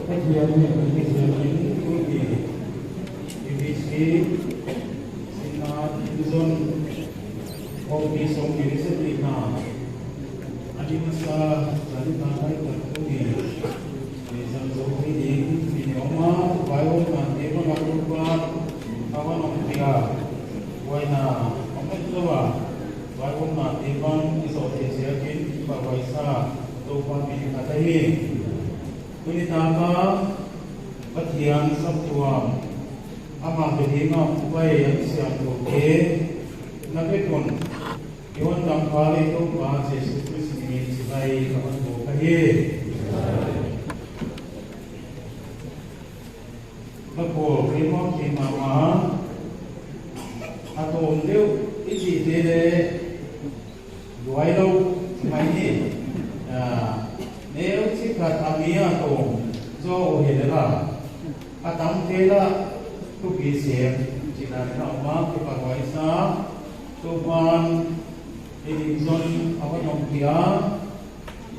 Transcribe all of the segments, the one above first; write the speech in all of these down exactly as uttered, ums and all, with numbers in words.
Pathian in a mi ziakin tuni, A B C, Synod Division, Office of Ministry na, a di masa, zan tangai tak tuni, zan zo hi ding, mi ni oma, vai om na, te ma ga rupa, kawan om tia, vai na, om na tua, vai om na, te bang, i zo te ziakin, i pa vai sa, Toupa min in ka ta hi. Tuni taka Pathian saptuam, ama bia ding a hong pai a siangthoute na biakbuk un, i hon dam pha leh Toupa Jesu Khrist min in chibai ka hon buk ahi. Ka pawl kei mawk kei mahmah, a tawm deuh i chihte leh luai lou mai hi. Ah, neu chi khat a mi a tawm zaw uh hi leh la, a tamte la thupi sem chihna ding a om a, kipahhuai sa. Toupan i dik zon a va nong pia,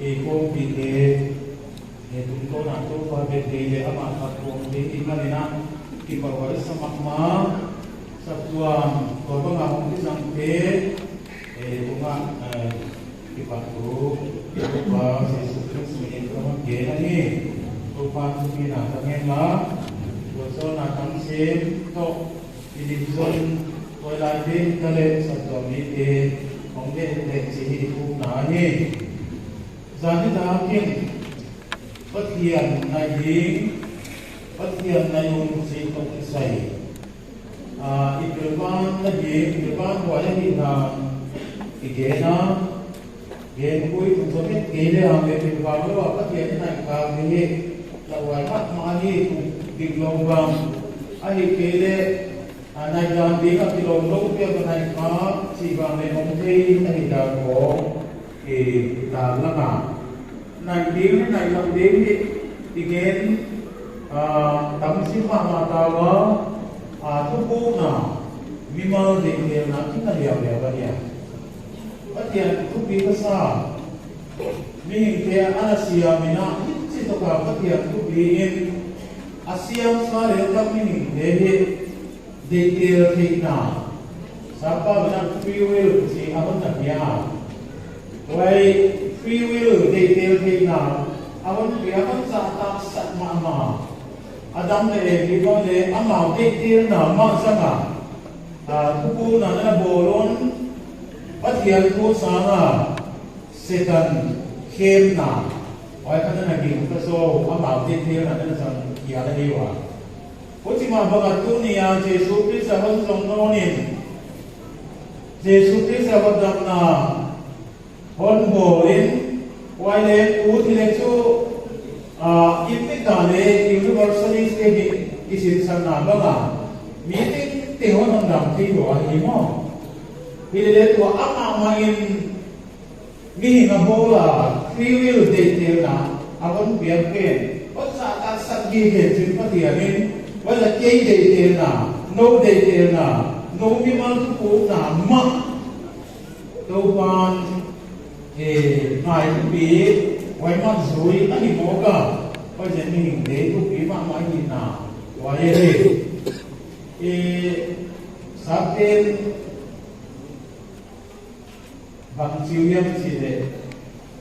i kawmpite, e, tungtawn a Toupa bia thei leh ama khat kawm thei i ngal in a, kipahhuai sa mahmah. Saptuam, tua bang a hong kizangte, e, tung a, e, kipahthu Toupa Jesu Khrist min in ka hon gen ahi. Toupan thupina tang hen la, tua zon a tang sem toh, i dik zon, tuailai pen ka leh saptuam mite hong gen leh chih hi i pukna ahi. Zan nitakin Pathian nai ding, Pathian nai un chih toh kisai, ah, i pilvang na ding, pilvang huai ahihna i gen a, gen pui tung zom et kei leh ang leh pilvang lou a Pathian i nai kha hi, lauhuai mahmah hi, tung ding lou bang, ahihkeileh, a, nai dan ding a kilawm lou pia ka nai kha, chih bang leh om thei ahihdan khawng, e, i tak lak a nai ding, nai lou ding hi, i gen, a, tam sim mahmah ta ua, a, thupukna, mimal deihtelna, kina liauliau ahi a. Pathian thupi ka sa, mihingte ana siam in a, hichi toh ka Pathian thupi in, a siam sa leh ka mihingte hi, deihtel theihna, Sapa min a free will chih a hon na pia. Huai free will deihtel theihna a hon pia, hon zahtaksak mahmah. Adam leh Evi bang leh amau deihtelna mah zang a, a, thupukna na bawl un, Pathian thu sang a, Setan khemna, huai kha na ging ta zaw, amau deihtelna na zang khia na hi ua. Huchi mah bang a tuni a Jesu Khrist a hon zong nawn in, Jesu Khrist a hon damna hon bawl in, huai leh ut hi leh chu, a, i pi ta leh universalist te hi i sinsakna bang a, mi tengteng hon hon dam thei lou ahi maw. Hi leh leh tua amah mah in, mihing a bawl a, free will deihtelna a hon piak pen, hon zahtaksak gige chin Pathian in, huai leh kei deihtelna, nou deihtelna, nou mimal thupukna mah, Toupan, e, ngai thupi, huai mah zui ahi mawk a, huai zen mihingte thupi mahmah hihna, huai ahi. E, Satan, bang chi uh hiam chih leh,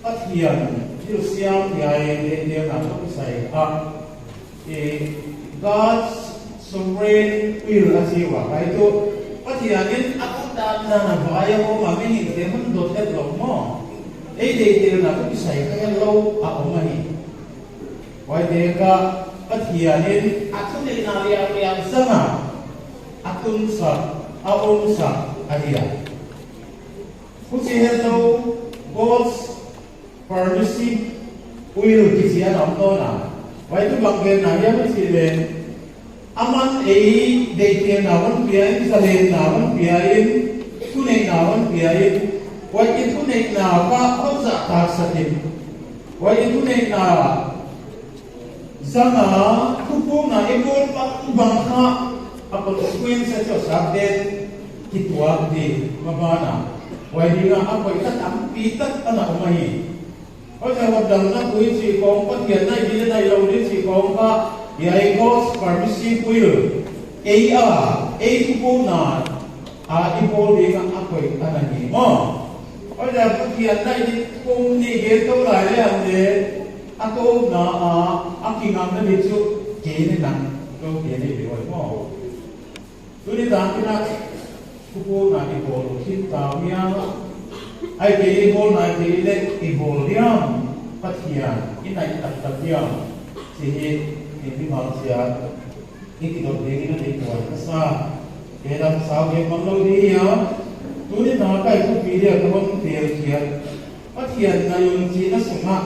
Pathian thilsiam hiai deihtelna toh kisai a, e, God's sovereign will a chi ua, huai tuh Pathian in a hon dan dan a vai a om a, mihingte hon dot het lou maw. Ei deihtelna toh kisai kha het lou a om ahi. Huai tekah Pathian in a thuneihna liauliau zang a, a tunsak, a omsak ahi a. Huchi het lou, God's permissive will kichi ana om nawn a. Huai tuh bang genna hiam chih leh, aman ei deihtelna hon pia in, zalenna hon pia in, thuneihna hon pia in, huai i thuneihna kha hon zahtaksak in, huai i thuneihna zang a, thupukna i bawl bangbang kha, a consequence a chu Satan kituak ding mah ban a. Huai ding a a koih kha tampi tak ana om ahi. Huaiziak a hotdamna thu i chih khawng, Pathian nai ding leh nai lou ding chih Kong kha, hiai God's permissive will, ei a, ei thupukna a i bawl ding a koih ana hi maw. Huai a Pathian na i kum nih gen tou lai leh ang leh, a tawpna a, a kingamna ding chu kei leh nang tou kei leh leh huai maw. Tuni tak in a, thupukna i bawl khin ta hiam, ahihkeileh i bawl nai kei leh i bawl diam, Pathian i nai taktak diam, chih hi, i mimal chiat, i kidot ding in a deihhuai ka sa. Kei lam sau gen mang lou di hiam, tuni tak a i thupi dia ka hon tel chiat. Pathian na lungsim na sung ah,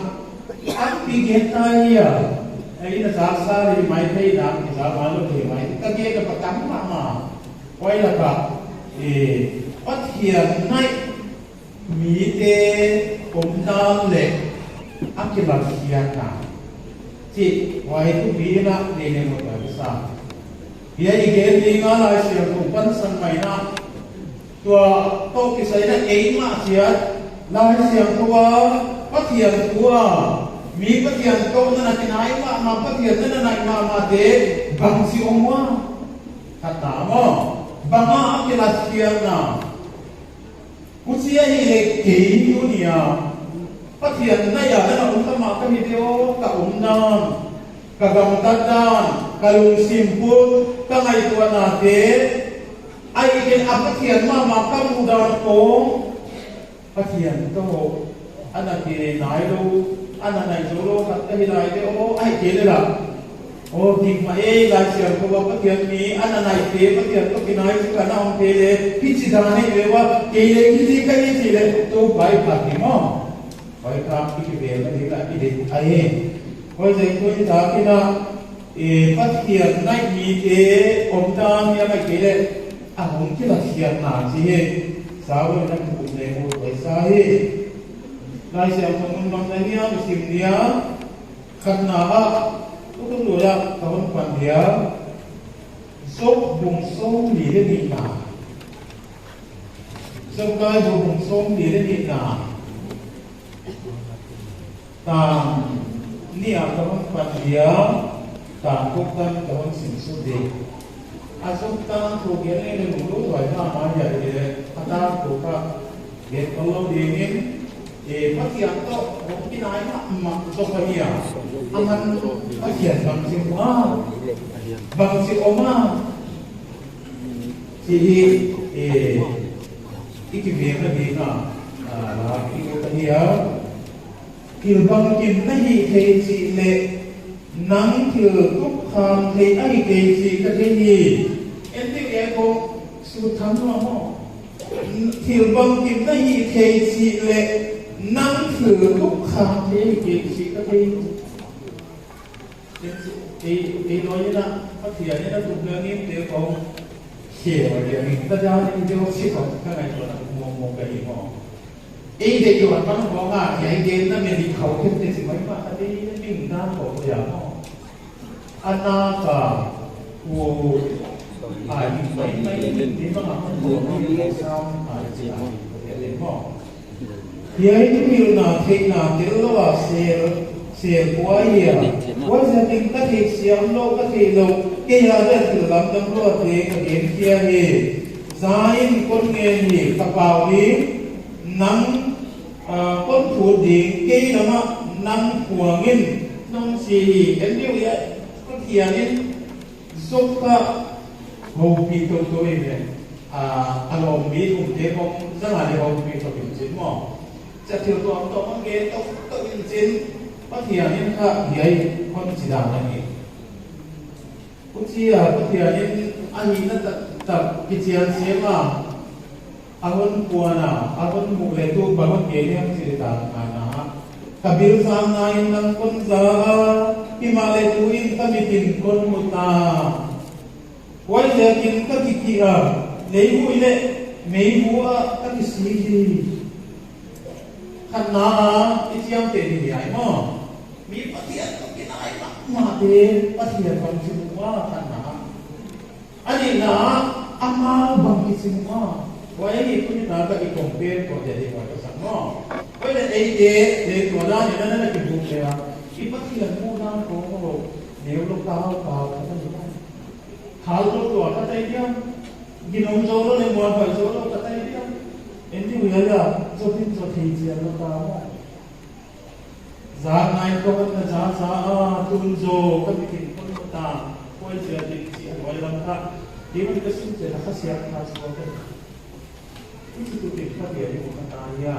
a pi gen ta hia, ei na zaksa leh mai thei na, i zak man lou thei mai, ka gen ka pa tam mahmah. Huai lak ah, eh, Pathian na i mite omdan leh a kilatkhiakna. Chih, huai thupi in a, nei leh mawk ka sa. Hiai i gen ding a Laisiangthou pansan mai na. Tua toh kisai in a eimah chiat, Laisiangthou a, Pathian thu a, mi Pathian toh na na kinai mahmah, Pathian na na nai mahmah te, bangchi om ua. Khatna maw, bang a kilatkhiakna. Huchi ahihleh kei tuni a, Pathian na i a na na om ta mah ka hi diam, ka omdan, ka gamtat dan, ka lungsim put, ka ngaihtuahnate, ahihkeileh a Pathian mahmah ka muhdan khawng, Pathian toh ana kinai lou, ana nai zou lou khat ka hi lai diam, ahihkeileh la. Aw, dik mah e, Laisiangthou a Pathian mi, ana naite, Pathian toh kinai chu ka na om kei leh, hichi dan hi ve ua, kei leh hichi ka hi chih leh, Toupa i phat hi maw. Huai kha i kivel na ding a i deih ahi. Huaiziakin tuni tak in a, eh, Pathian na i mite omdan hiam ahihkeileh, a hong kilatkhiakna chih hi. Sau lou in a kipum leh mu huai sa hi. Laisiangthou mun bang na hiam, sim dia. Khatna ah, tutung lua ka hon pan dia. Job bung sawmli leh nihna. Job laibu bung sawmli leh nihna. Tang nih a ka hon pan dia, tang guk tan ka hon sim suk di. A Job tangthu gen leh lunglut huai mahmah hia leh, a tangthu kha gen lou ding in, eh, Pathian toh hong kinai mahmah Job ahi a. Aman Pathian bangchi mu a, bangchi om a, chih hi, eh, i kivel na ding a, ah, la i ut ahi a. Thil bangkim na hih thei chih leh, nang thil tup kham thei ahi kei chih ka thei hi. En deuh e kong, sut tham lua maw. Thil bangkim na hih thei chih leh, nang thil tup kham thei ahi kei chih ka thei hi. Ei, ei lawi in a, Pathian in a tup leh ngimte kong, khe wa dia ni, ta dia ni deuh chih kong, ka ngaihtuahna mawngmawng ka hi maw. Ei deih tuan pan khawng a, hiai genna medical khem te chih mai mah a, ei na ding dan khawng dia maw. A na ka, u, a, i mai mai, i mai mai, a, a, a, a, a, maw. Hiai thupilna theihna tel lou a sel, sel buai hia. Huaiziakin ka theihsiam lou, ka theih lou, kei a di'n thil lamdang lou a te ka gen khia hi. Za in kon ngen hi, ka pau hi. Nang, ah, kon phut ding, kei lam ah nang phuang in, nang si hi, en deuh hia, Pathian in Job kha houpih toutou in leh, ah, a lawm mi umte khawng zang a leh houpih tou in chin maw. Chia thil tuamtuam hon gen toutou in chin, Pathian in kha hiai hon chi dan ahi. Huchia Pathian in a hihna taktak kichian sem a, a hon puan a, a hon muh leh tu bang hon gen hiam chih leh tak a na. Ka bil zamna in nang kon za a, himahleh tuin ka mit in kon mu ta. Huaiziakin ka kikih a, leibu leh meibu ah ka kisik hi. Khatna a, i chiamteh ding hiai maw. Mi Pathian toh kinai mahmah te, Pathian bangchi mu ua khatna a. A nihna a, amau bangchi mu ua. Huai hi tuni tak a i compare khawm dia ding huai ka sa maw. Huai leh eite, leh tua dan in a na na kibuk leh a. I Pathian muhdan khawng maw. Tau ka ka tai diam. Thal tua tua ka tai diam. Ginom zou lou leh muanhuai zou lou ka tai diam. En diu hiai a, zotin zo thei chian lou ta maw. Zan nai tua ka na za za a, tun zo ka bikin kon ta. Koi zia dik si a koi lam ka. Di man ka sim chian a ka siak ka sua ka. Hichi tukin Pathian in hon phat ta hia,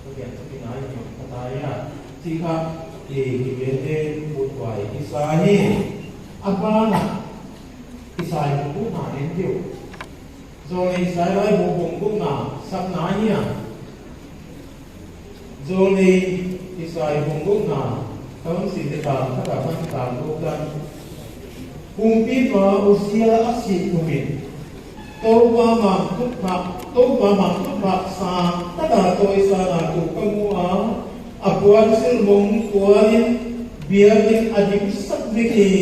Pathian in hon phat ta hia. Chih kha, eh, hi ve te, put vai, i sa hi. A ban ah, Isai hunggukna en diu. Zolnei Isai lai bu hunggukna, sapna hia. Zolnei Isai hunggukna, tang si te tang, kha ta pan tang guk tan. Kumpipa Uzia a sih kum in, Toupa mangthupha, Toupa mangthupha sang taka tawisang a tuh ka mu a, a puansilh mong tual in biakin a dimsak vek hi.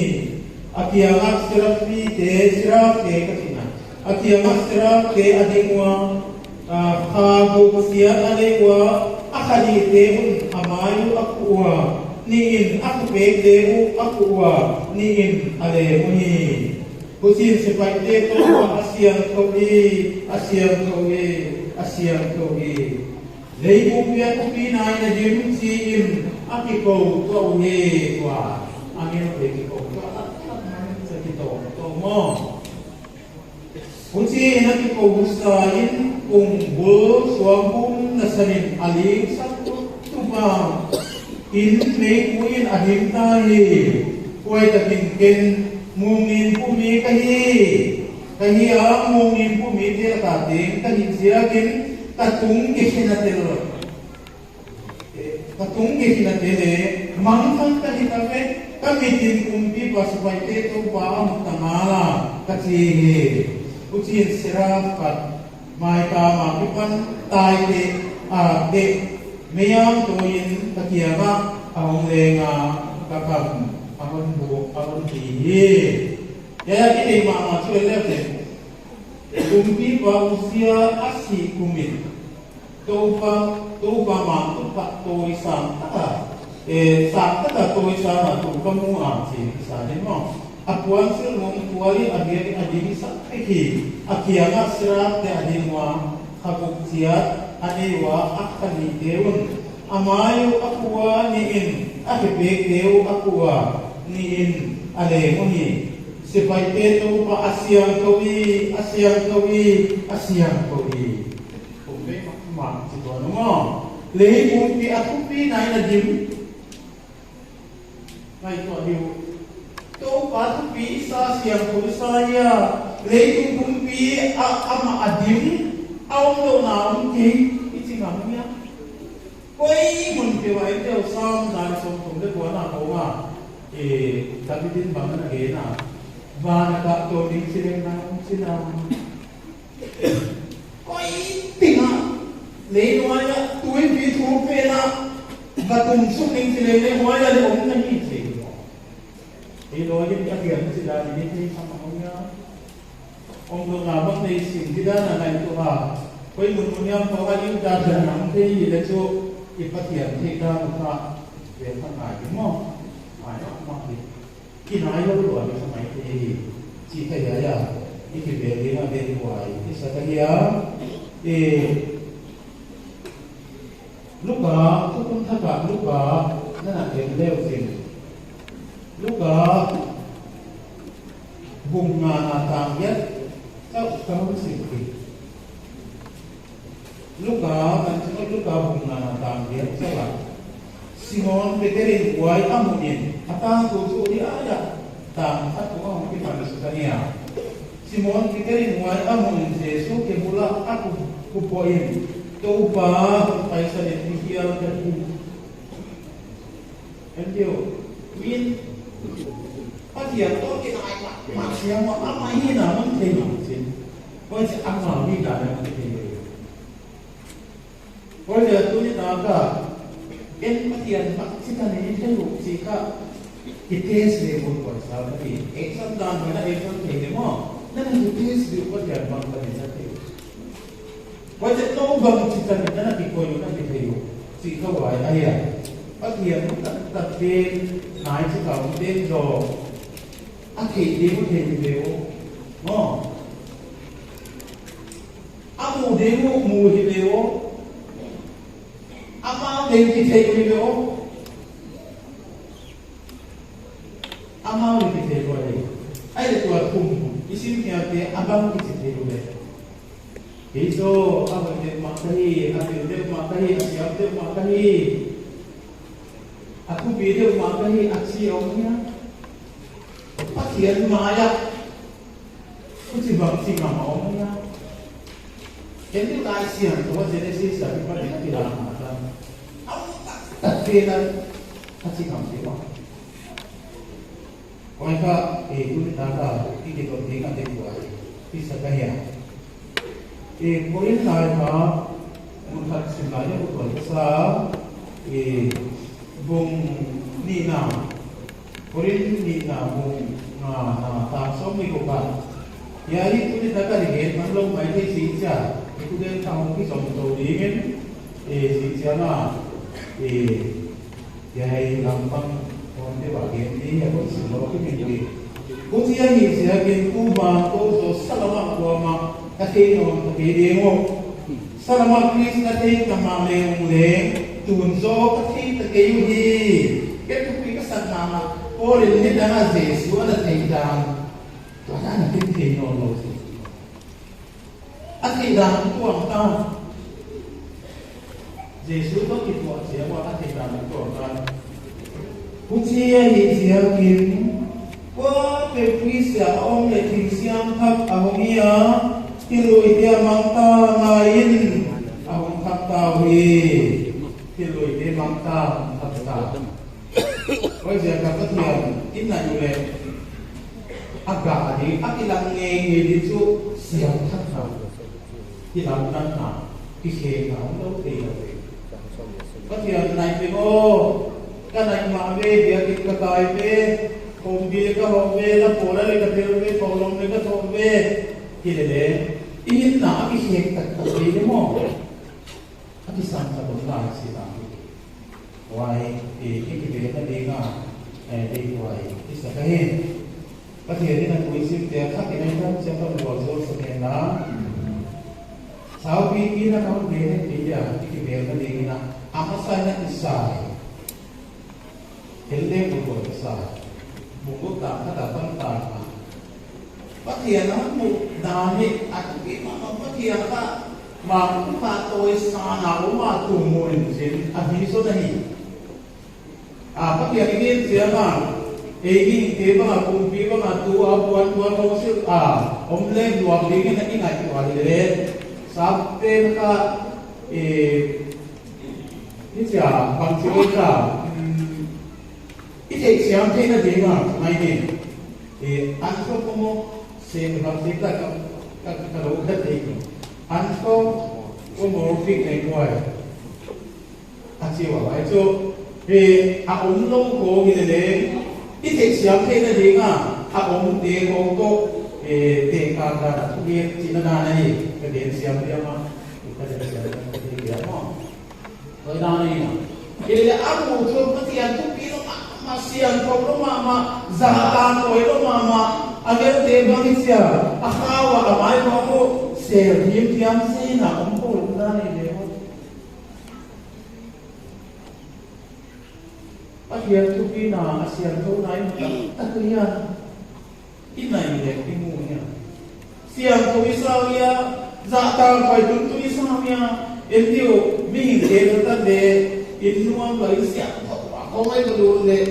A kiang ah seraphte, seraph te ka chihna. A kiang ah seraphte a ding ua, a, kha guk chiat a lei ua, a kha nihte un a mai uh a kuh ua, nih in a khepekte uh a kuh ua, nih in a leng uhi. Huchiin sepaihte toh a siangthou hi, a siangthou hi, a siangthou hi. Lei pumpi a thupi nai in a dim chi in a kikou tuah uhi tua. Angelte kikou tuah a, a kitou tuah maw. Huchiin a kikou sa in kung bul suang bum nasan in a ling sak tup tup a. In meipui in a dim ta hi. Huai takin ken mungin pumi ka hi. Ka hi a, mungin pumite a ta teng ka hih ziakin ka tung kikhin a tel. Ka tung kikhin a tel e, mangthang ka hi ta ve, ka mit in kumpipa sepaihte Toupa a mu ta ngal a, ka chi hi. Huchiin seraph khat mai kam a kipan taite, a, te, meiang tou in ka kiang ah a hong leng a, ka kam a hon bu, a hon ti hi. Hiai a kideih mahmah chu en le teh. Kumpipa Uzia a sih kum in, Toupa, Toupa mangthupha tawisang taka, eh, sang taka tawisang a tuh ka mu a chi sa ni maw. A puansilh mong tual in a biakin a dimsak vek hi. A kiang ah seraphte a ding ua, kha guk chiat a nei ua, a kha nihte un a mai uh a kuh ua, nih in a khepekte uh a kuh ua, nih in a leng uhi. Sepaihte Toupa a siangthou hi, a siangthou hi, a siangthou hi. Kum vei mahmah chi tuan uh maw. Lei pumpi a thupi nai in a dim. Ngaihtuah diu. Toupa thupi i sa, siangthou i sa hia. Leitung pumpi a amah a dim a omlouhna om kei i chi ngam hia. Koi mun peuh ah i tel sam dan sawmthum leh kuana kong a, eh, David in bang ana gen a. Van a kah tou ding chi leng na om chi na. Koi teng ah, lei nuai ah, tuipi thu pen ah, va tum suk ning chi leng leh huai ah leh om na hi chi. Ei lawm in ka pian chi dan in i thei kha mah hong ia. Omlouhna bang nei sim di dan a ngaihtuah a. Koi mun mun hiam pawh a i ut dan dan a hong thei hi leh chu i Pathian theih dan uh kha vel kha ngai ding maw. Ngai mahmah ding. Kinai lou lua ding kha mai thei hi. Chih kha hiai a i kivel ding a vel huai i sa ka hi a. E, Luka, Thukhun Thak ah Luka, na na en leu chin. Luka, bung ngana tang giat, chauh ka hon sim kei. Luka, kan chih Luka bung ngana tang giat chauh ah. Simon Peter in huai a muh in, a tangthu chu hiai ah, tang khat tung a hong kipan suk ahi a. Simon Peter in huai a muh in Jesu ke bul ah a kup, kup in, Toupa, hon paisan in, mi hial ka hi. En diu, min, Pathian toh kinai mahmah siam a, amah hihna hon thei mahmah chin. Huaiziak amah hihna hon thei. Huaiziak tuni tak a, en Pathian bangchi tan i thei uh chih kha, ki test leh mun kon sa ka hi. Exam dan mai na exam thei leh maw, na na ki test leh Pathian bang ka hi sa thei. Huaiziak tou bangchi tan na na kikoih uh na ki thei uh chih kha huai ahi a. Pathian taktak te, nai chi kau te zaw. A theih ding uh thei hi ve aw. Maw. A muh ding uh mu hi ve aw. Amau leng kithei uh hi ve aw. Amau leng kithei uh hi. Ahihleh tua thum i sim hiaite a bang kichi thei uh leh, kei zaw a hoih deuh mah ka hi, a tel deuh mah ka hi, a siam deuh mah ka hi, a thupi deuh mah ka hi, a chi om hia? Pathian mai ah huchibang chi ngam a om hia? Ken ni Laisiangthou Genesis a kipan in a kilang mah tan, a om taktak pen a, a chi ngam deuh mah. Huai kha, eh, tuni tak a i kiton ding a ding uh ahi, i sa ka hia. Eh, Korin lai kha, mun khat sim lai leh uh tuan sa, eh, bung nihna, Korin nihna bung ngana, tang sawmnih leh guk ah. Hiai tuni tak a i gen man lou maithei si chia, i tu den tang ki zom tou ding in, eh, si chia na, eh, Hiai lam pang hon te ba gen di, a kon sim lou ki min di. Huchi ahih ziakin kuamah kou zaw sa lam ah kuamah ka thei nawn ta kei ding uh. Sa lam ah Khrist ka thei ta mahleng uh leng, tun zaw ka thei ta kei uhi. Ken thupi ka sak mahmah, Paul in nidang a Jesu ana theih dan, tua dan a ken thei nawn lou si. A theih dan tuam ta. Jesu toh kituak chiang ua a theih dan tuam ta. Huchi ahih ziakin, kuapeuh Khrist a om leh thil siangthou a hong hi a, thil lui te a mangthang in a hong thak ta uhi. Thil lui te mangthang in thak ta. Huaiziak a Pathian in na yu leh a gah ding, a kilang ngeingei ding chu siangthou na, kilamdanna, kikhekna om lou thei lou ve. Pathian nai pe maw, ka nai mah ve, biakinn ka kai ve, khawmpi leh ka hawm ve, la pawl leh ka tel ve, thawhlawm leh ka thawh ve. Hilele, i hinna a kikhek taktak ve le maw. A kisang ka dong lai si ta. Huai, eh, i kibelna ding a, eh, dei huai, i sa ka hi. Pathian in a tui sim te a khat in a i tam chiang ka lua zual sa ken la. Saupi ki na ka hon be ne pi dia, i kibelna ding in a, a masa in a i sa hi. Hel leng uh tuan sa. Bung guk tang khat a pan tang a. Pathian a muh dan hi a thupi mahmah, Pathian kha mangkha toisa na om a tu mu in chin a vision ahi. A, Pathian i gen chiang a, ei gingte bang a, kumpi bang a, tu a, puan, puan, council a om leng luang ding in a i ngaihtuah leh. Sapte kha, eh, Hichia, bangchi oi ka, mm, i theihsiam theihna ding a, mai ni. Eh, anthropomorphic, se, bangchi ka, ka, ka, ka lou ka thei ni. Anthropomorphic nei huai. A chi ua huai chu, eh, a om lou khong hilele, i theihsiam theihna ding a, a omte khong toh, eh, tekah ka, ka, ka, chihna dan ahi, ka gen siam diam a, ka gen siam diam a. Oi, dan ahi na. Hilele a mu chu Pathian thupi lou mahmah, siangthou lou mahmah, zahtakhuai lou mahmah, a ngelte bang i chia, a khau a, a mai bang uh, sel him thiam si na om khong dan ahi le. Pathian thupina, a siangthouna i mu taktak leh. I nai leh i mu hia. Siangthou i sa uh hia, zahtakhuai tuntun i sa uh hia. En diu, mihingte lel tan leh, inn nuam lou in siangthou a khong i lut leh.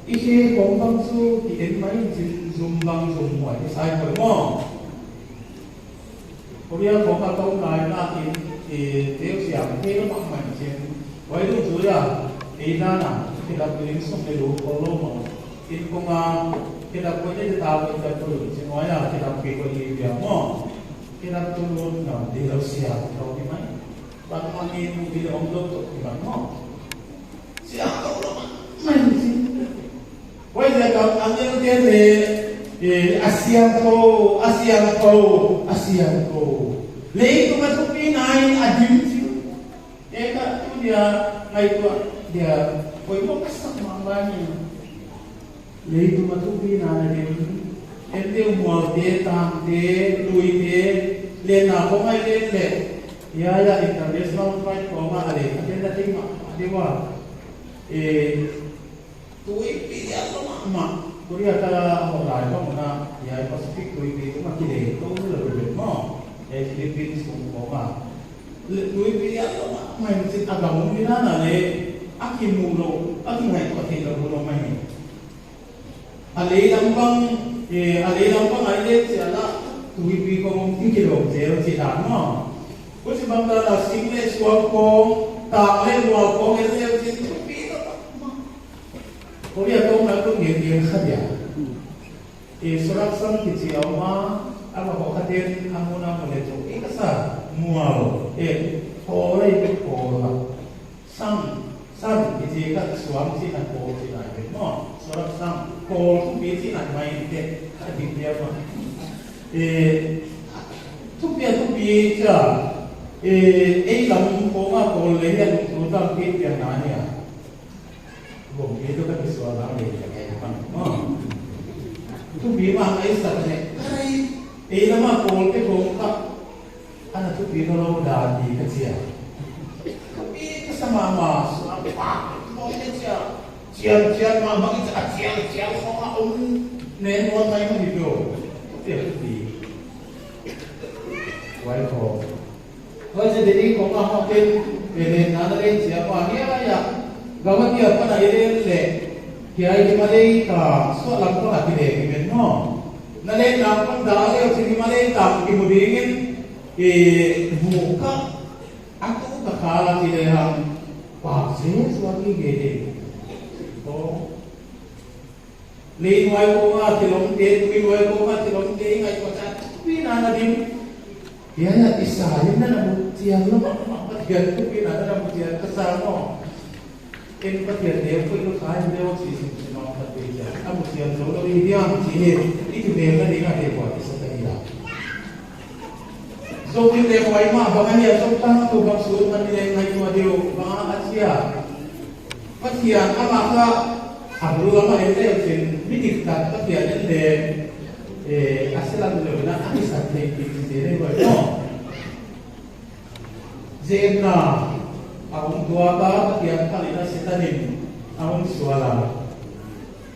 I khe khong bang chu, ki en mai in chin zum bang zum huai, i sai khong maw. Korea khong a tou nai na in, i teu siam thei lou mahmah in chin. Huai lou chu hia, ei dan a, khedap ding sum leh lou khol lou maw. In kong a, khedap koi te ta koi ta koi lou chin huai a, khedap pi koi li bia maw. Khedap tu lou na, di lou siam, lou di mai. Bang ma ni mu di lou om lou tu di bang maw. Siangthou lou mahmah in chin. Huaiziak a angelte leh, eh, a siangthou, a siangthou, a siangthou. Leitung a thupina in a dim chin. Eh, ka tu dia, ngaihtuah dia, poimoh ka sak mahmah ni. Leitung a thupina na ding, en deuh mualte, tangte, tuite, lenna khong a i len leh, hiai a international flight khong a lei, a ken na thei mahmah deuh a. Eh, tuipi a tung mahmah. Korea ka hoh lai bang un, hiai Pacific tuipi tung a kilei tou lou leh maw. Eh, Philippines tung khong a. Leh tuipi a tung mahmah in chin a gam um ding a na leh, a kimu lou, a kingaihtuah theih lou lou mai. A lei lam bang, eh, a lei lam bang a i len chiang a, tuipi khong om, i kilawm zel chih dan maw. Huchibang dan a sing leh suang khong, tang leh mual khong en leh chin tuipi tou mahmah. Korea tung na tung gen gen kha dia. Eh, Soraksang kichi a om a, a va hoh kha ten, a mun a mu leh chu, eh, ka sa, mual, eh, khawl leh khawl a. Sang, sang, kichi kha suang chihna, khawl chihna hi maw. Soraksang, khawl thupi chihna mai te, a dik dia maw. Eh, thupi a thupi chia, eh, ei lam khong a khawl leh hiai lungtu tampi piang na hi a. Bawm mi tu ka kisual dan leh ka kai pan. Maw. Thupi mah ka i sak leh, kai, ei lam a khawlte khong kha, ana thupi nawnlou dan di ka chi a. Thupi ka sa mahmah, suak pak, bawm ka chi a. Chial, chial mahmah, i chi a, chial, chial khong a om nen nawn mai mah hi peuh. Thupi, thupi. Huai khong. Huaiziak in i khong a hoh ken, eh, lenna na len chiang a, hiai a, gam a kipan a i len leh, hiai Himalaya tang suah lam pan a kileng i ven maw. Na lenna pan dah leh chin Himalaya tang kimu ding in, eh, vuk kha, a tu ka kha la chi lehang, pak zel suak i gen ding. Aw. Lei nuai khong a thil omte, tui nuai khong a thil omte i ngaihtuah chiang a, thupina na ding. Hiai a i sa in na na mu chial lou mahmah, Pathian thupina na na mu chial ka sa maw. Ken Pathian deuh koih lou khai deuh chi sim sim a khat vei chiang a mu chial zou lou i diam chih i kivelna ding a deihhuai i sa ta hi a. Zoh in leh huai mah bang ahia, Job tang toh bangzah man i leh ngaihtuah deuh bang a chi a. Pathian amah kha a bul lam a en leh chin, mi diktat Pathian en leh, eh, a selam lou na a kisak thei kei chi leh huai maw. Zenna a hong tuak a, Pathian phal in a Setan in a hong sual a.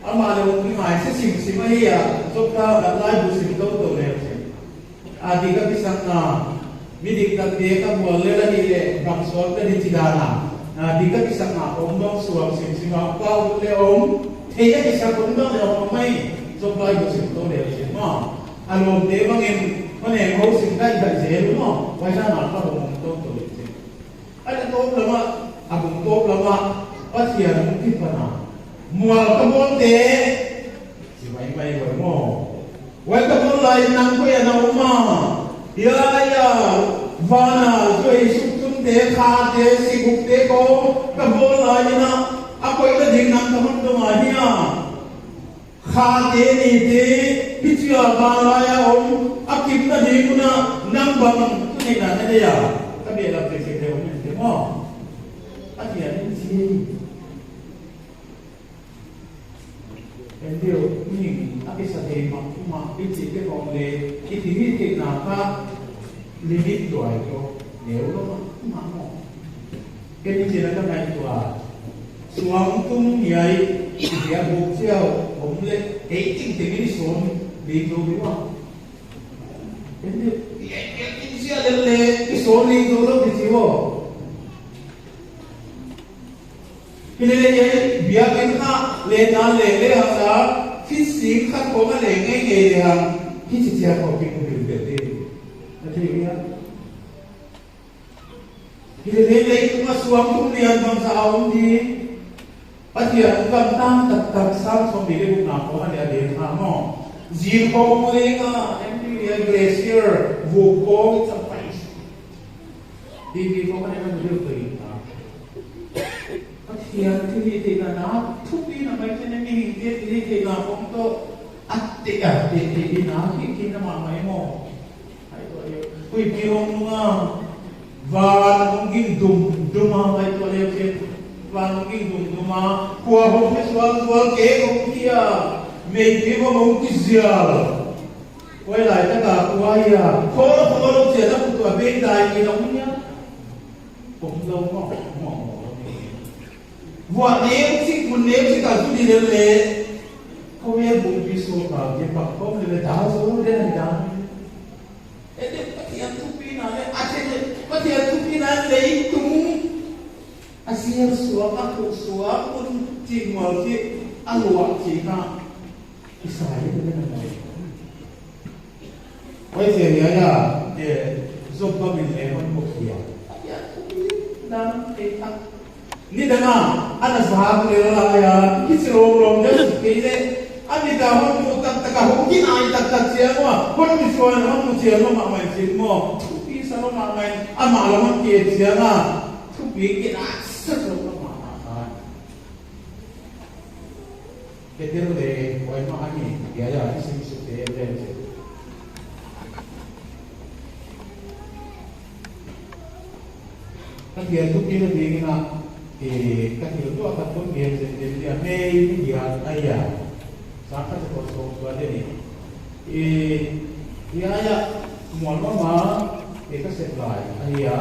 Amah leh hong kingaihsia simsim ahi a, Job tang a laibu sim toutou leh chin. A dik a kisakna, mi diktatte ka bual lel ahih leh bang suak ka di chi dan a. A dik a kisakna om bang suak simsim a, pa ut leh om, thei a kisak om bang leh om mai, Job laibu sim tou leh chin maw. A lawmte bang in, kon em hou sim ka i bai zel maw, huai dan a ka hong om toutou leh chin. A leh tawp lam a, a bung tawp lam a, Pathian hong kipan a. Mual ka bawlte, chi maimai huai maw. Huai ka bawl lai in nang koi a na om a. Hiai a, van a zuai suk tunte, khate, sigukte khong, ka bawl lai in a, a koihna ding nang ka hon dong a hia. Khate nite, hichia vanlai a om, a kimna ding un a, nang bang, tu nei na na dia. Ka behlapte kei te om in te maw. Pathian in chi. En deuh, mihing, a kisa thei mahmah, i chihte khong leh, i thilhihtheihna kha, limit tuai ko, neu lou mahmah maw. Ken i chih leh ka ngaihtuah. Suangtum hiai, i dia buk chiau, om leh, ei ting ting i son, ling lou di ua. Ken i, i, i, i chia lel leh, i son ling lou lou di chi ua. Hilele hiai, biakin kha, leh na leh leh hasa, hi sing khat khong a leh ngeingei lehang, hichi chia khong pi ku pi pi pi. A thei hia. Hilele leitung a suangtum lian bangzah a om di. Pathian gam tang taktak Sam sawmnih leh gukna khong a leh a leh kha maw. Zil khong leh nga, em ti leh glacier, vuk khong i chang pai. Di di khong a leh na mu deuh tou in ta. Pathian thilhihtheihna na, thupina mai chin a mihingte thilhihtheihna khong toh, a te a te te di na, hi ki na mahmah maw. Huai pi hong nung a, van hong ging dum dum a, ngaihtuah leh chin, van hong ging dum dum a, khua hong phe sual sual, ke hong khia, Bei te va mong ki zial. Huai lai taka kuaia. Khol khol lo chia na kutu a bei dai ki lo nia. Kom lo mo mo mo. Vua neu chik mun neu chik a tu di le le. Ko ye bung pi so ka ye pak kom le le da zo de na da. Ede Pathian thupina le, a che le, Pathian thupina le tung. A sial suak, a khuh suak, un ching mual chih, a luak chih kha. Isai le na mai. Huai se ya ya, eh, Job bangin le hon bok ya. Pathian thupina le tak. Nidang a, ana zak lel lai a, kichi lawmlawm deuh suk kei leh, a nidang hon mu taktak a, hong kinai taktak chiang ua, hon misuan, hon mu chiang ua mahmah chin maw. Thupi sa lua mahmah, amah lawm hon ke chiang a, thupi kinai sa lua mahmah. Peter le, huai mah ahi, ya ya, i sim suk te, le, le. Ka thil thupina ding in a, eh, ka thil tuah khat kon gen zen zen dia, hei, mi hiat ahi a. Sa ka te ko so tua de ni. Eh, ya ya, mual mama, eh, ka sep lai, ahi a.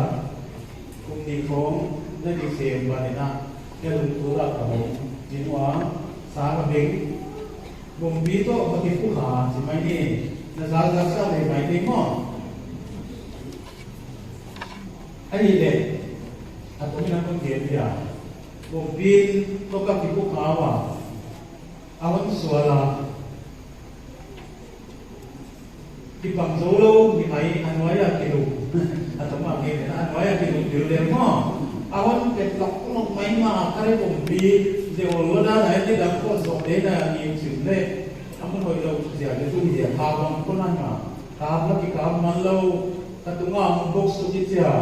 Kum ni khong, na di sem ba ni na. Ka lungtu la ka hong, jin wa, sa ka beng, bumpi toh ka kipukha, chi mai ni, na za za sa le mai ni maw. Ahihleh, a tawpna kon gen dia, bumpi toh ka kipukha ua, a hon sual a. Kipang zou lou, mi mai a nuai a kilum. A tawpna ngen a nuai a kilum diu leh maw. A hon pet lawklawk maimah a kha leh bumpi, ze ol lou dan a nidang ko zong de na ni chim leh. A mun hoihlou zia leh tu zia kha bang ko nan ma. Kap lak kikap man lou, ka tunga hong bok suk hi chia.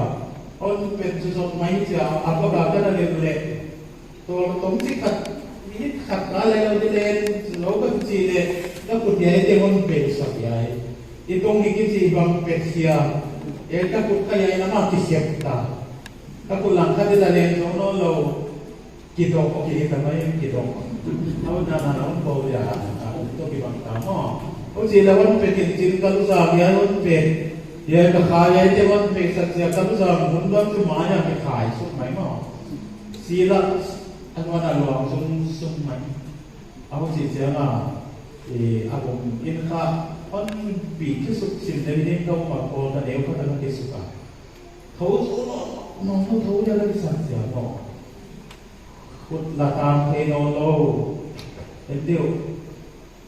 Hon pet zu zong mai chia, a bak a ka na lem leh. Tua tawm chi khat, minute khat ka lai lou di leh, lou ka chi leh, ka kut hiai te hon pet sak hiai. I tong ni kichi bang pet sia. E ka kut ka hiai lam a kisep ta. Ka kut lang khat di la leh, zou nawn lou. Kidok, okay, ka mai kidok. Au na na na, hon pau ya, a, hon to kibang ta maw. Hon chi la hon pet in chin ka lu za hiai hon pet. Hiai ka kha hiai te hon pet sak sia ka lu za hon don tu ma ya ke khai suk mai maw. Sila, a nuan a luang sung sung mai. A hon si chiang a, eh, a bawm in kha, hon pi thu suk sim deuh in ka um a kawl ka deuh kha ka na ke suk a. Tho zo nawn, nawn, nawn, tho dia ka kisan chiang maw. Khut la tang thei nawn lou. En deuh.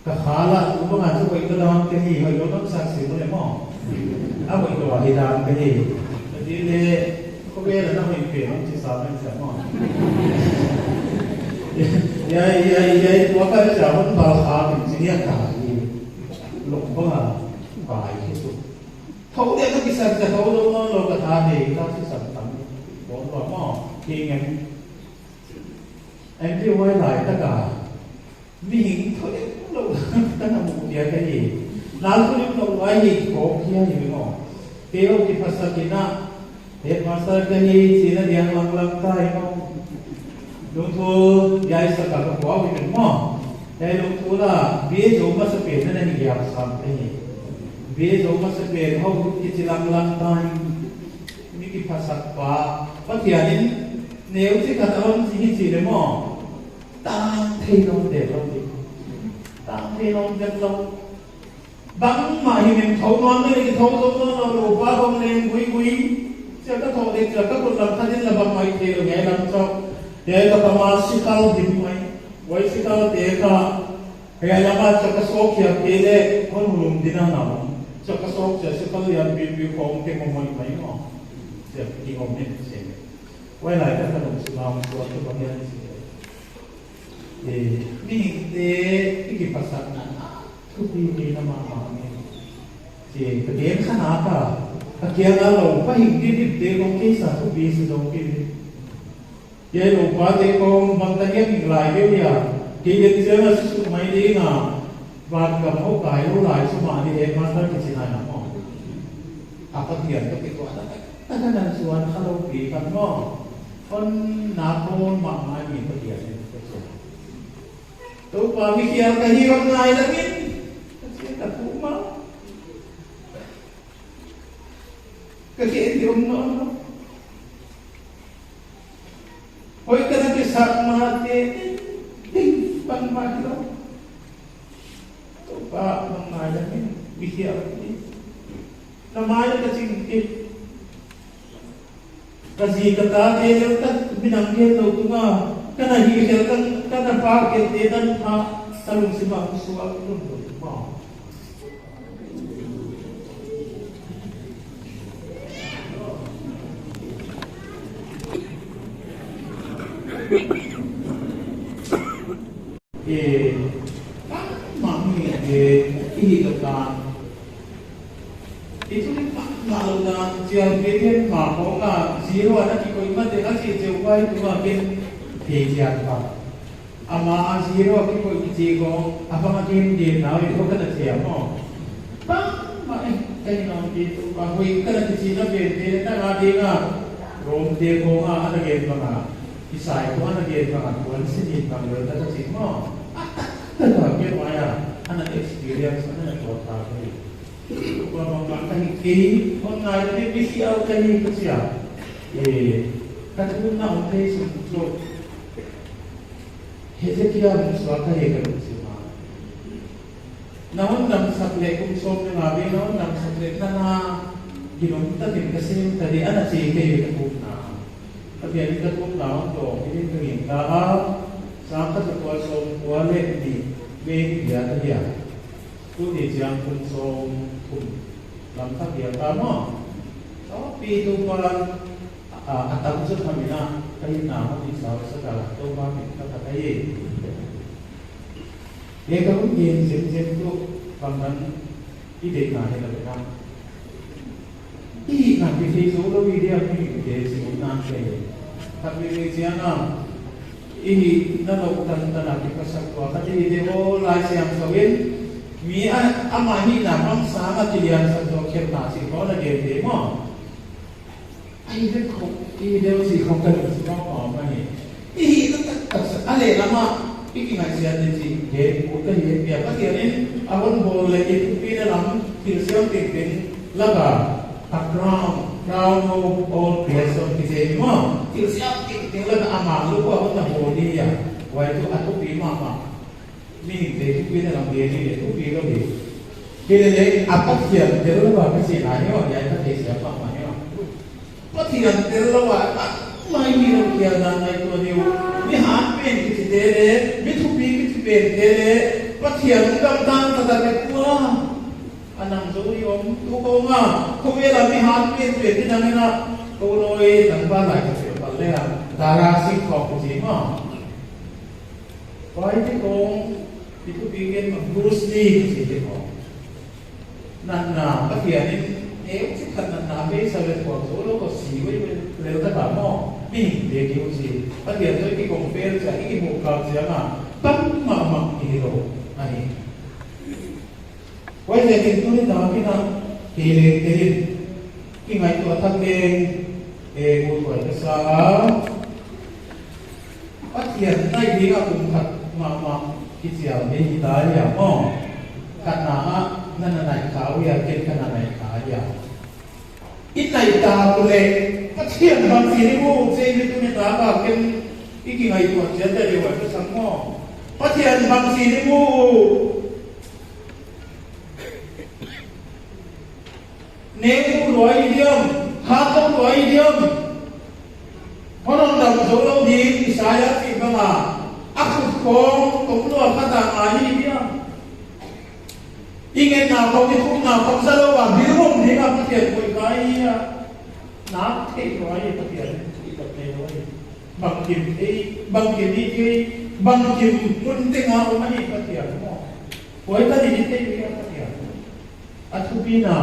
Ka kha la, tu bang a chu hoih ka dan ka hi, hoih lou na sak sim leh maw. A hoih lou a hi dan ka hi. Ka ti leh, khovel a na hoih pen hong chi sa mai sa maw. Ya, ya, ya, tua ka sa hon bal kha pen chi nia ka hi. Lok bang a, bai hi tu. Tho dia ka kisan sa tho lou nawn lou ka tha hi, ka chi san tam. Bon lou maw, ki ngen. En ti huai lai taka. Mihing tholimlou ka na mu kia ka hi. Na tholimlou huai hi ko kia hi maw. Kei hon kiphasak in a. Headmaster ka hi chih na diang langlang ta hi maw. Lungthu hiai sak a ka kuau hi maw. Hiai lungthu la, B A zou masapen na na hi hiam sam ka hi. B A zou masapen hou kichi langlang ta hi. Mi kiphasak pa. Pathian in neu chi khat a hon chi hi chih leh maw. Tang thei nawn dek lou di. Tang thei nawn dek lou. Bangmah hi men tho nawn leh, tho zo nawn lou, lou pa bang leng gui gui. Chia ka tho dek chia ka kut lam khat in la bangmah thei lou hiai lam chauh. Hiai ka tama sikal dim mai. Huai sikal te kha. Hiai lam a chia ka sawk hiak te leh, hon hulum ding a na. Chia ka sawk chia sikal lian pipi khong te mo moi mai mo. Chia ki ngom men se. Huai lai ka ka lungsim a hong suak tu Pathian si. Eh, mihingte i kipasakna, thupi ni na mahmah ni. Chi, ka gen kha na ka, ka kiang a lou, pa hing di di te kong kei sa thupi si lou pi ni. Kei lou pa te kong bang ta ngiat ning lai kei dia, kei gen chiang a si suk mai ding a, van gam hou kai lou lai suk mah ni headmaster kichi nai na maw. A Pathian ka kituah na. Taka nan suan kha lou pi khat maw. Hon na hon mahmah ni Pathian in ka suan. Toupa, mi khial ka hi, hon ngaidam in, ka chi a, ka thum a. Ka khen di om nawn lou. Hoih ka na kisak mah te, ding bangmah hilou. Toupa, hon ngaidam in, mi khial ka hi. Na mai ka ching kei. Ka zi ka tate lel tak minam gen lou tung a, ka na hihkhelh, ka, ka na pahkhelh te tan a, ka lungsim ah suak lum lum maw. Eh, mahmah mi, eh, i hih lou dan. I tu ni mahmah lou dan, chiang pe ken mah khong a, zero a na kikoih mah te a chi cheu pai tu mah ken thei chiang pa. Amah a zero a kikoih kichi khong, a bang a ken de na, i tu ka na chiang maw. Bangmah eh, ka hi nawn kei tu, a hoih ka na kichi na pen te, na nga de nga. Rom te khong a, a na gen bang a. Isai khong a na gen bang a, kuan sinin bang lel ta ta chi maw. A tak tak a gen mai a, a na experience, a na tuak ta kei. Tua bang bang ka hi kei, hon ngaidam in, mi khial ka hi ka chi a. Eh, ka thumna om thei sung chu. Hezekiah musuak ka hi ka lungsim a. Na hon damsak leh kum sawm leh nga vei, na hon damsak leh na na ginom takin ka sem ta di, a na chi kei ka thumna. Pathian in ka thumna hon dawng, hi din ka gingta a, sang khat za kua sawm kua leh nih, May ni dia ka dia. Tuni chiang kum sawm thum lam tak dia ka maw. Tawpi Toupa, a, a tam zaw tham in a, ka hinna hon i sau sak a, Toupa min ka phat ahi. Hei ka hun gen zem zem tu, bang dan i deihna hi lou ve na. I hihna kithei zou lou i dia mi te si um nan te. Khat mi mi chiang a, i hihna lou tan tan a kiphasak tua khat i de o Laisiangthou in. Mi a, amah hihna bang sang a kiliansak zaw khelhna si khong a gen te maw. Ai, ve khong, i deuh si khong ka lungsim a pau mah hi. I hihna taktak sa, a lehlam ah, i kingaihsiat di chi, he, ut ka hi, he, Pathian in, a hon bawl leh i thupina lam, thil siam tengteng, lak a, a crown, crown of all creation, kichi maw, thil siam tengteng lak a, amah luk a hon na bawl di a, huai tuh a thupi mahmah. Mihingte thupina lam gen ni leh thupi lou hi. Hilele a Pathian tel lou a ka chihna hi a, hiai ka theisiam mahmah hi a. Pathian tel lou a, a mai mi lou kia dan ngaihtuah ni uh. Mi hatpen kichite leh, mi thupi kichi pente leh, Pathian gam tang taktak leh kua. A nang zou i om tu ko nga, khovel a mi hatpen pen di nang ina, ko loi tang ba lai ka pe pal leh a, Dara Singh khong kichi maw. Huaite khong, i thupi gen mah Bruce Lee kichite khong. Natna, Pathian in, eu chi khat natna a pe sa leh thuak zou lou ko si wei wei lel ta ka maw. Mihingte kiu chi. Pathian toh i kicompare chiang, i kimuh khak chiang a, tam mahmah i hi lou. Ahi. Huaiziakin tuni tak in a, kei leng te in, kingaihtuah thak leng, e, uthuai ka sa a. Pathian naih ding a kum khat mahmah kichial nei hita hia maw. Khatna ah, na na naih kha uh hia, ken ka na naih kha hia. I naih ta uleh, Pathian bangchin i mu uh chi mi tuni tak a ken i kingaihtuah chiat deuh a ka sa maw. Pathian bangchin i mu uh. Neu lua i diam, hat lua i diam. Hon hon dam zou lou ding, Isaiah chih bang a. A khut khong, tung lua khat a ngai i diam. I ngetna khong, i thumna khong za lou a, bil hong ding a Pathian koih kai a. Nak thei lua i Pathian, i tak thei lua i. Bangkim thei, bangkim i thei, bangkim mun teng a om ahi Pathian maw. Huai ta ni thei lua i Pathian. A thupina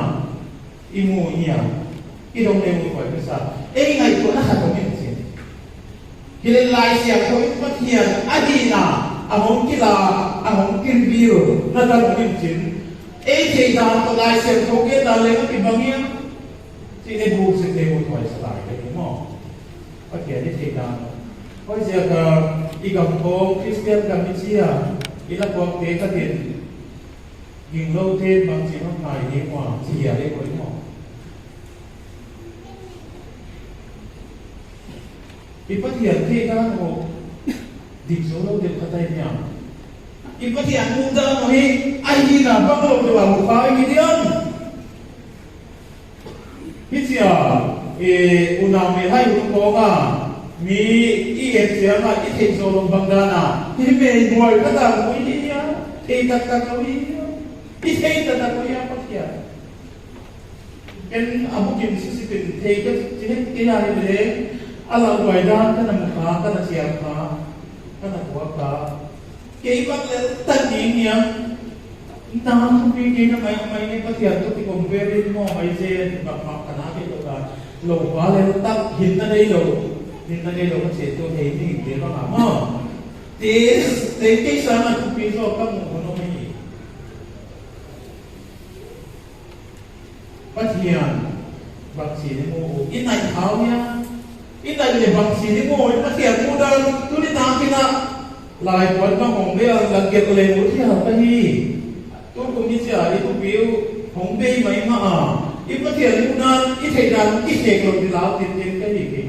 i mu hia, i dong leh mu koi ka sa. Ei ngaihtuahna khat om in chin. Hileh Laisiangthou in Pathian a hihna a hong kila, a hong ki reveal na tan om in chin. Ei theihdan toh Laisiangthou genna leng a kibang hia. Chih leh buk sik leh mu koi sa lai ka hi maw. Pathian i theihdan. Huaiziak a i gam khong Christian gam i chi a. I lapuakte khat in, gingloute bangchi hon ngai ding ua, chi hia leh koi maw. I Pathian theihdan uh dik zoulou deuh kha tai hiam? I Pathian muhdan uh hi a hihna bang lou deuh a mu kha i hi diam? Hichia, eh, unau mel hai hun kawng a, mi i et chiang a, i theih zoulou bang dan a, hi mei buai khat a mu i hi diam? Thei taktak lou i hi diam? I thei taktak lou i hi a Pathian. Ken a bukim sisip in thei ka chi het kei a hi leh, a lauhuai dan ka na mu kha, ka na chiam kha, ka na buak kha. Kei bang lel tak ding hiam. Na thupi kei na maimai ni, Pathian toh ki compare in maw, mai zen, bangmah ka na kei lou ka. Lou pa lel tak, hinna neilou, hinna neilou ka chi tuh hei ni, te bang a maw. Te, te kei sang a thupi zaw ka mu hun om hi. Pathian, bangchi ni mu, i nai hau hia? I nai leh bangchi ni mu, i Pathian muhdan, tuni tak in a, lai puan bang hong bei a, la kep leh mu thei ka hi. Tukum i chia, i thupi uh, hong bei maimah a. I Pathian muhdan, i theihdan, i theih lou di lau tintin ka hi kei.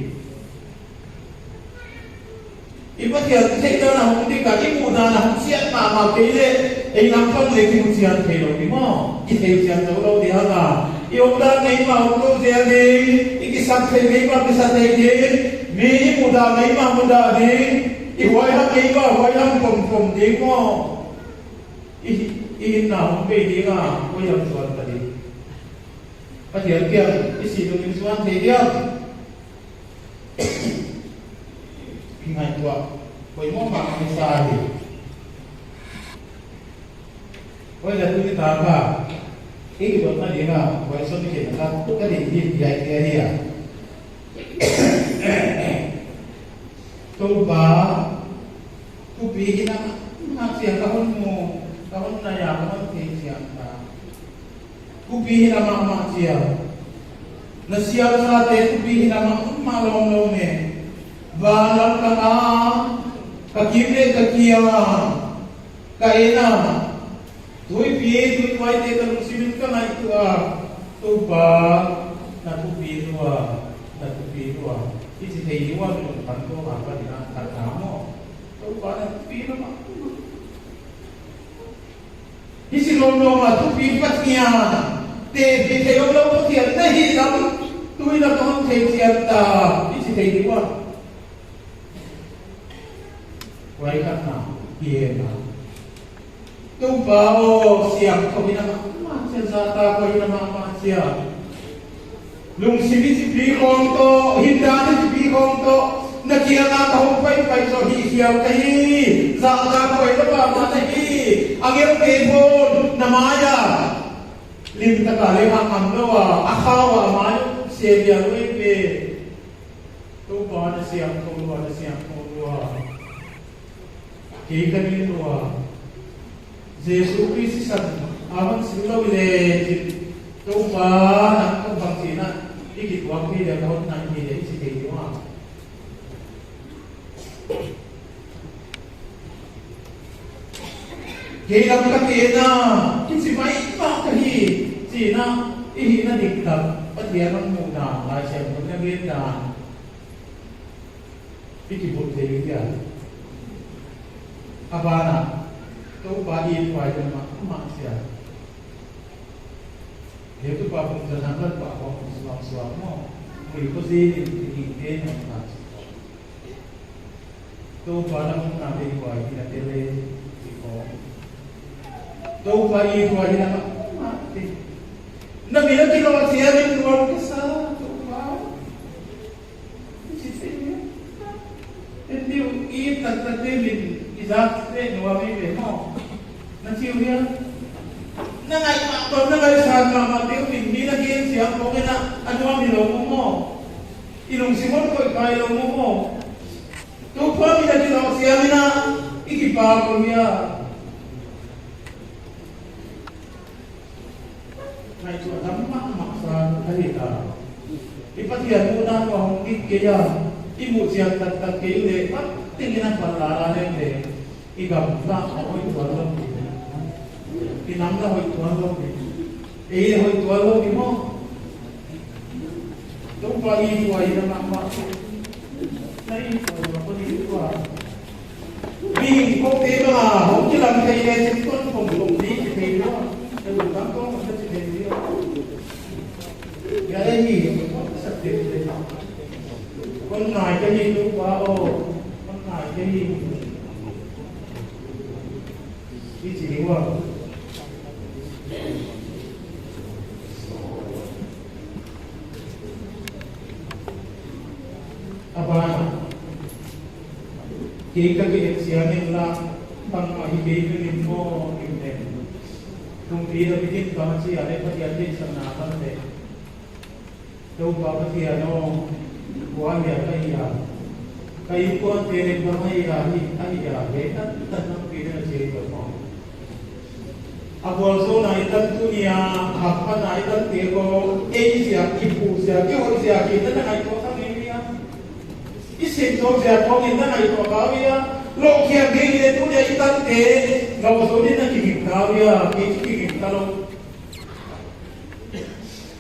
I Pathian theihdan a hong dik a, i muhdan a hong siat mahmah kei leh, ei lam pan leh kimu chian theilou di maw. I thei chian zoulou di hang a. I omdan neimah omlou zel ding, i kisak thei neimah kisa thei ding, mi i mudah neimah mudah ding, i huaiham neimah huaiham pompom ding maw. I, i hinna hong bei ding a, huaiham suan ta ding. Pathian kiang, i sih dungin suan thei diam? Ngaihtuah poimoh mahmah i sa hi. Huai leh tuni tak a, i kidotna ding a, huai sawm i khen ka, ka deih hi, hiai, hiai, hiai. Toupa, thupi hina mahmah chia ka hon mu, ka hon nai a, ka hon thei chiang ta. Thupi hina mahmah chia. Na siamsate thupi hina mahmah lawmlawm e. Van lam ka na, ka kim leh ka kiang a, ka en a. Tuipi, tuihuaite ka lungsim in ka ngaihtuah a. Toupa, na thupi lua, na thupi lua. I chi thei lua, lungtang toh a ka ding a, ka na maw. Toupa, na thupi lua. Hichi lawmlawm a thupi Pathian, te, te thei omlou Pathian na hihlam, tuni a ka hon thei chian ta, i chi thei di ua. Huai khatna, i hihna. Toupa aw, siangthou hina mahmah chia, zahtakhuai hina mahmah chia. Lungsim i chipi khawng toh, hindan i chipi khawng toh, na kiang a ka hong paipai zaw hi hiau ka hi, zahtakhuai na mahmah na hi, angelte pawh na mai a, limtak a leh hang ngam lou a, a khau a mai, se bia lou ei pe. Toupa na siangthou lua, na siangthou lua. Kei ka nih lua. Jesu Khrist sisan a hon sil lou leh chin, Toupa nang ka bangchi na, i kituak thei dia, ka hon nai thei dia, i chi thei di ua. Kei lam ka kena, i chi maimah ka hi, chihna, i hihna diktak, Pathian hon muhna, Laisiangthou in a gendan. I kibulh thei dia. A ban ah, Toupa i thuai mahmah chia. Heutupa Pumzanang lat pa hong suak suak maw. Mui ko zin in i ding te nang ta. Toupa na hong na te thuai hi na te le i ko. Toupa i thuai hi na mahmah te. Na min a kilawm chiang in nuam ka sa, Toupa. Enti uh i taktak te min i zak te nuam i ve maw. Na chi uh hia? Na ngaihtuah, na ngaihsan mahmah te uh min mi na gen chiang khawng in a nuam hilou maw. I lungsim hon koih kai lou maw. Toupa min a kilawm chiang in a i kipak uh hia. Ngaihtuah tam mahmah sa ka hi ta. I Pathian muhdan uh hong dik kei a, i muh chiang taktak kei leh, bangteng in a pal lala leng leh. I gam lah a hoih tuan lou di. I nam lah hoih tuan lou di. Ei hoih tuan lou di maw. Toupa i tuai na mah mah. Na i tuai na ko di tua. Mi ko te ba hong kilang thei le chin kon kon kon di ki thei tua. Te bu tang kon kon di thei tua. Ya le hi, kon sa te te. Kon ngai ka hi Toupa aw. Kon ngai ka hi. I chi ding ua. A ban ah, kei ka ki et siam in la, bangmah hi kei ka lim maw, lim nen. Kum pi da bikin bang chi a le Pathian deihsakna bang le. Toupa Pathian aw, kua hia ka hia. Ka innkuante leh bang a hia hi, a hia hi, tan tan nang pi na chi ko maw. A bual zo na i tan tuni a, hap pa na i tan te ko, ei ziak, i pu ziak, i hoih ziak, i tan na ngai ko ta ni hia. I sin zo ziak ko ni na ngai ko ka hia. Lo kia ge ni tuni a i tan te, lo zo ni na ki ni ka hia, ki ki ni ka lo.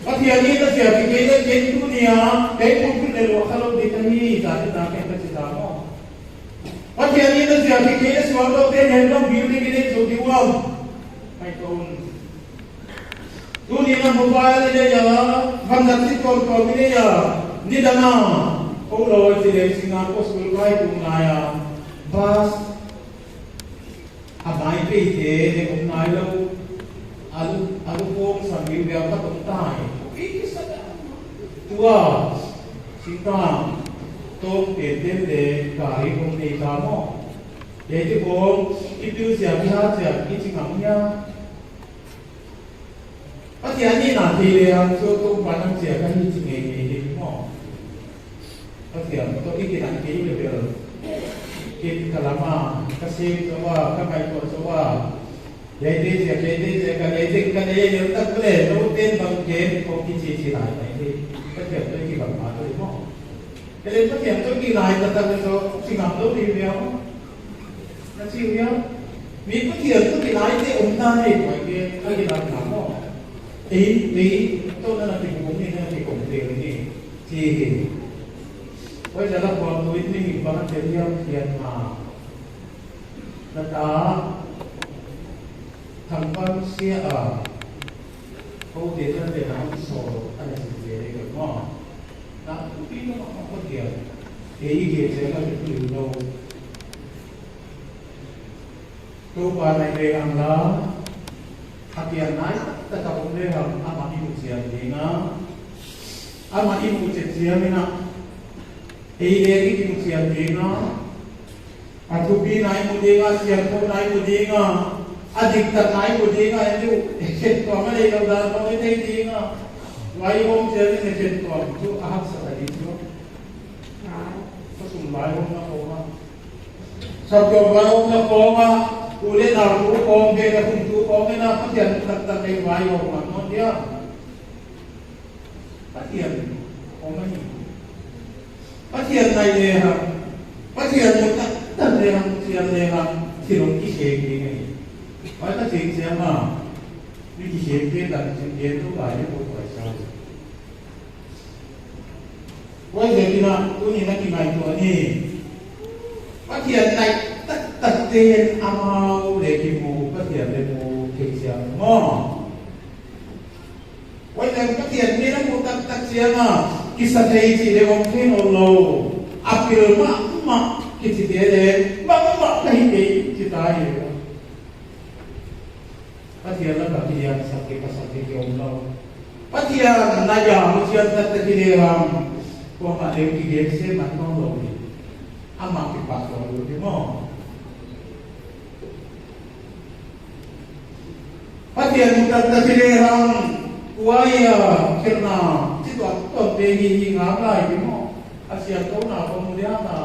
Pathian in a ziak ki kei le ken tuni a, kei pumpi le lo kha lo di ka hi, ta ti ta ken ka chi ta maw. Pathian in a ziak ki kei le suang lo te nen lo building i le zo di uam. Mai ko un. Tuni na mobile i le ya, van na ti kon kon i le ya, ni da na. Ko lo ti le singa ko school kai tu na ya. Bus. A mai pei te ne om nai lo, a lu, a lu pong sam liu bia ka tong tai. Pi ki sa da. Tua, singtang, tong te te le, kari kong nei ta maw. Te te kong, i piu sia, i ha sia, i chi ngam nia. Pathian in a thei le hang chu Toupa nang ziak ka hi chi ngei ngei hi maw. Pathian toh i kidan kei le bel. Kei ka lam a, ka sem zaw a, ka ngaihtuah zaw a. Lei te ziak, lei te ziak, ka lei te ka lei le tak le, no ten bang ken ko ki chi chi lai mai hi. Pathian toh i kibang ma toh hi maw. Kei le Pathian toh ki lai ta tak le toh, chi ngam toh hi bia maw. Na chi uh hia? Mi Pathian toh kinai te om ta nei, koi ke, ka kinai na maw. Ei, ei, toh na na ki bum ni, na ki kom te ni. Chi hi. Koi jala kuam tu in ni, bang te liam kian na. Na ta, thang pan sia a. Ko te na te na so, ana si te ni ko maw. Na, tu pi na ma ko dia. Ei ke se na ki tu lo. Toupa nai lehang la, a pian nai taktak a om lehang amah i mu chiam ding a, amah i mu chet chiam in a, ei leng i mu chiam ding a, a thupi nai mu ding a, siangthou nai mu ding a, a diktat nai mu ding a, en diu, khen tuam a lei lo dan lo i thei ding a, vaihawm chiam in khen tuam chu a haksa ta ding chu. Khosung vaihawmna khawng a. Saptuam vaihawmna khawng a, u leh nau tu khawng, beh leh khum tu khawng in a, Pathian taktak leng vaihawm mahmah dia. Pathian om ahi. Pathian nai lehang, Pathian mu taktak lehang, chiam lehang, thil hong kisem ding ahi. Huai ka ching chiam a, mi kisem te dan ching te tu lai leh ko paisa. Huaiziakin a, tuni na kingaihtuah ni. Pathian nai taktak te'n amau leh kimu, Pathian leh mu thei chiang maw. Huaiziakin Pathian nai na mu taktak chiang a, kisa thei chih leh om thei nawnlou. A pil mahmah kichi te leh, mahmah ka hi kei chi ta hi. Pathian laka kiliansak kei, pasak kei ki om lou. Pathian na ya mu chian taktak i lehang, kuamah leng kigen se man nawnlou ni. Amah kipak lou ni maw. Pathian mu taktak i lehang, kua hia, khelhna, chi tuamtuam te hi hi ngam lai ni maw. A siangthouna kong mu diang a,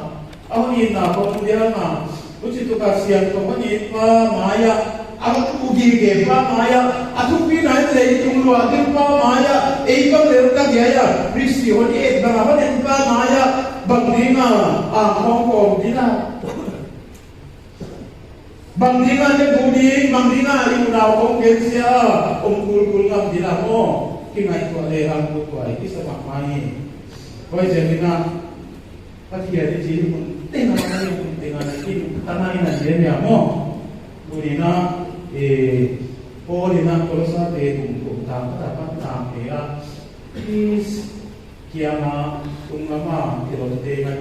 a hon itna kong mu diang a, huchituk a siangthou hon it pa mai a, a hon mu gige pa mai a, a thupi nai leh i tung lua ding pa mai a, ei bang lel ka dia a, risi hon et bang a hon et pa mai a, bang ding a, a khong kong ding a. Bang ding a leng bu ding, bang ding a i unau kong gensia, om kulkul ngam ding a maw. Kingaihtuah lehang tuh huai kisa mahmah hi. Huaiziakin a, Pathian i chih hun teng a, hun teng a, i hun teng a i na dia maw. Tuni'n a, eh, Paul in a Kolosate bung thum tang khat apan tang te a, Khrist kiang a, tunglam a, thil omte ngaihtuah